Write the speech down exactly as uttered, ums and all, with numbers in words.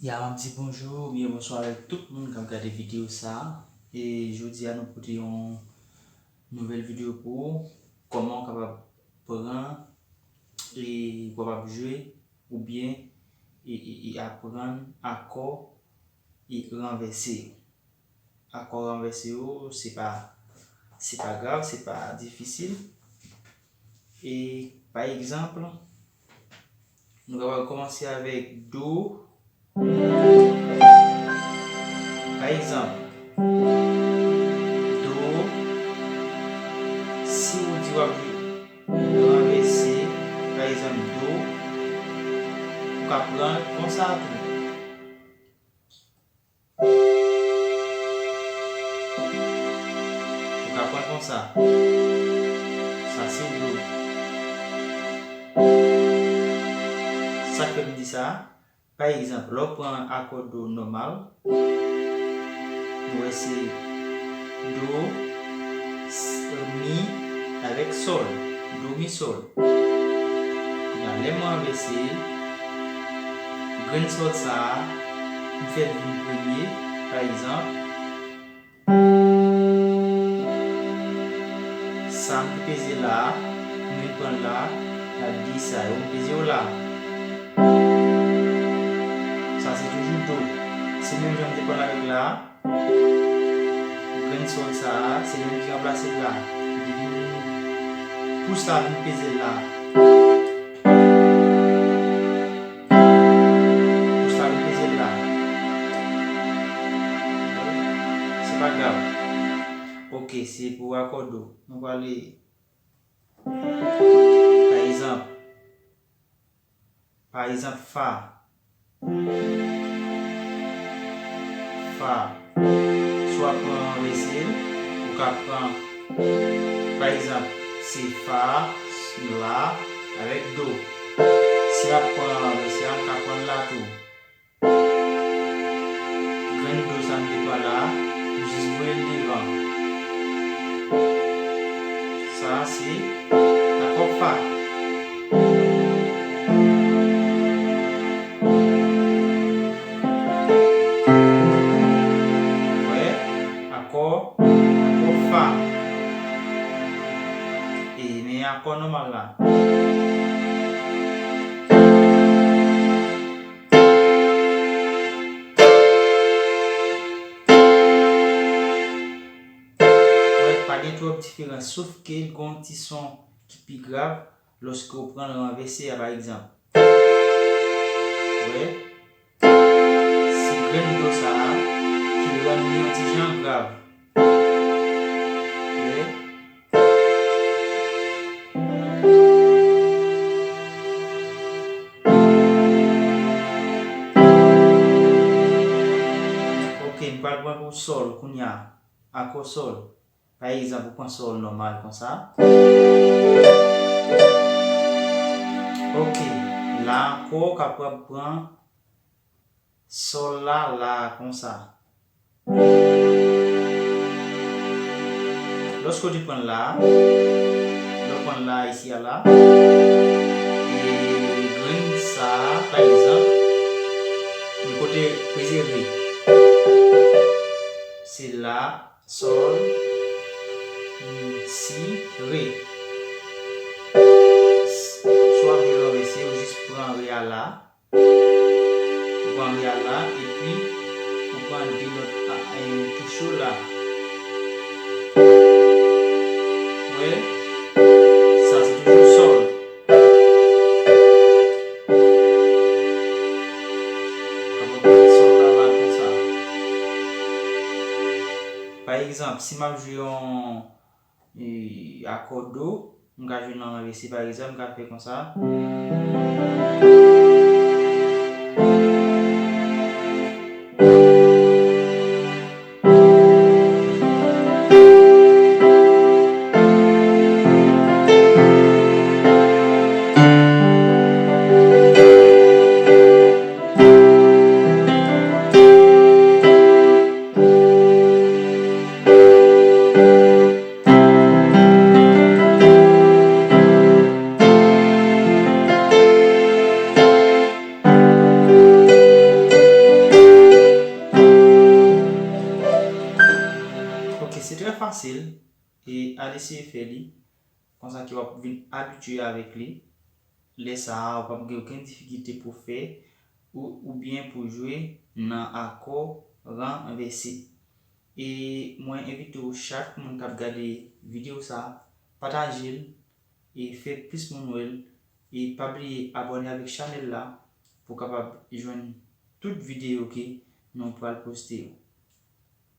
Ya, m ap di bonjou oubyen bonswa avèk tout moun k ap gade videyo sa a. E jodi a, nou pote yon nouvèl videyo pou ou. Kòman w kapab pran e w kapab jwe oubyen e, e, e aprann akò e ranvèse yo. Akò ranvèse yo, se pa, se pa grav, se pa difisil. E, pa egzanp, nou kapab kòmanse avèk do. Pa egzanp, do, si w di w ap jwe ranvèse, pa egzanp, do, ou ka pran l konsa tou. Ou ka pran konsa. Sa se do. Sa k fè m di sa? Pa egzanp, lè w pran akò do nòmal, nou wè se do, s-, mi avèk sòl. Do, mi, sòl. Kounye a, lè m ranvèse, grenn sòl sa a, m fè l vin premye, pa egzanp. Sa m te peze la a, m vin pran l la a, l ap di sa yo m peze yo la a. Sa se toujou do. Se menm jan m te pran l avèk la a. Grenn sòl sa a, se li menm ki ranplase l la. Li vin pou sa vin peze l la. Pou sa vin peze l la. Se pa grav. Ok, se pou akò do. Nou prale, pa egzanp, pa egzanp, fa. Fa. Si w ap pran ranvèse l, ou ka pran, pa egzanp, se fa, la, avèk do. Si m ap pran ranvèse a, m ka pran l la tou. Grenn do sa m te pran la, m jis voye l devan. Sa a se akò fa. Wè, akò, akò fa. E, men akò nòmal la. Wè, pa gen twòp diferans, sof ke l gen yon ti son ki pi grav lòske w pran l ranvèse a, pa egzanp. Wè, se grenn do sa a ki rann li yon ti jan grav. Wè. Ok, m pral pran pou sòl kounye a. Akò sòl. Pa egzanp, ou pran sòl nòmal konsa. Ok, la ankò, w kapab pran sòl la, la konsa. Lòske w te pran l la, lè w pran l la isi a la, e grenn sa a, pa egzanp, men kote peze re, se la, sòl, si, re. Si w ap jwe ranvèse, ou jis pran re a la. Ou pran re a la, epi ou pran de lòt a, e, touch yo la. Wè, sa se toujou sòl. Kapab pran sòl la, la konsa. Pa egzanp, si m ap jwe yon, e, akò do, m ka jwe nan ranvèse, pa egzanp, m ka fè konsa. fasil, e al eseye fè li, konsa ke w ap vin abitye avèk li. Lè sa a, ou p ap gen okenn difikilte pou fè ou, oubyen pou jwe nan akò ranvèse. E mwen envite w chak moun k ap gade videyo sa a, pataje l, e fè plis moun wè l, e pa bliye abòne avèk chanèl la pou w kapab jwenn tout videyo ke nou pral poste yo.